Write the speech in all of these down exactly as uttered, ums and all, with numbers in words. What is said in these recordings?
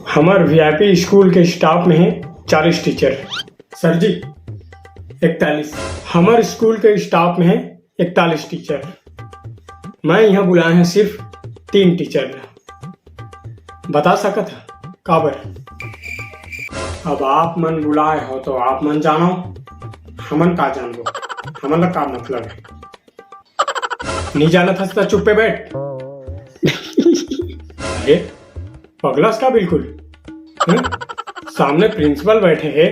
हमर VIP school के staff में हे चालीस टीचर। सर जी, इकतालीस। हमर स्कूल के स्टाफ में हे इकतालीस टीचर। मैं यहाँ बुलाए हँव सिर्फ तीन टीचर ला। बता सकत हा काबर? अब आप मन बुलाए हो तो आप मन जानो, हमन का जानबो, हमन ला का मतलब हे? नहीं जानत हस त चुप्पे बैठ। अरे पगलस का बिल्कुल? हैं? सामने प्रिंसिपल बैठे हे,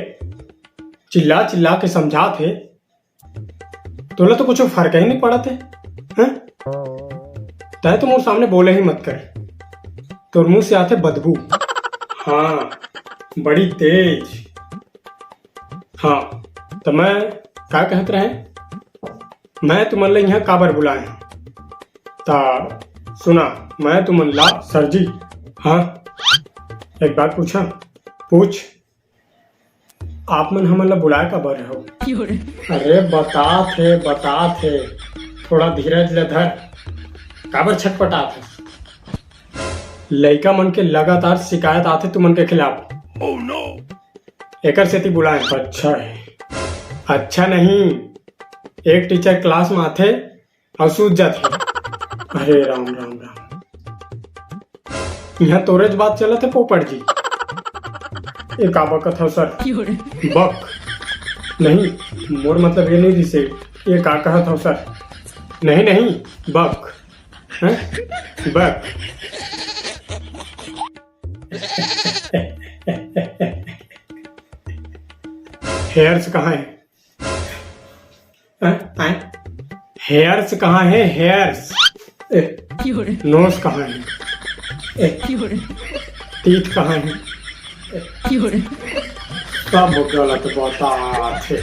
चिल्ला चिल्ला के समझात हे, तोला तो कुछ फर्क ही नहीं पड़त हे। हैं? तय तो मोर सामने बोले ही मत कर, तोर मुंह से आथे बदबू। हाँ, बड़ी तेज। हाँ, तो मैं का कहत रहे, मैं तुमन ले यहाँ काबर बुलाए हँव? ता सुना, मैं तुमन ला सर जी, हाँ, एक बात पूछा, पूछ। आप मन हमन ला बुलाए काबर हो? अरे बतात हे, बतात हे, थोड़ा धीरज ले धर। काबर छटपटात हे? लइका मन के लगातार शिकायत आथे तुमन के खिलाफ। एकर सेती बुलाए। अच्छा हे, अच्छा नहीं, एक टीचर क्लास में आथे अउ सूत जाथे। अरे राम राम राम, यहाँ तोरेच बात चलत हे पोपट जी। ये का बकत हव सर? बक नहीं, मोर मतलब ये नहीं रिसे। ये का कहत हव सर? नहीं नहीं, बक। हैं? बक। हेयर्स कहाँ हे? हैं? हैं? हेयर्स कहाँ हे? हेयर्स। ए, नोज कहाँ हे? ए, टीथ कहाँ हे? सब गलत बतात हे।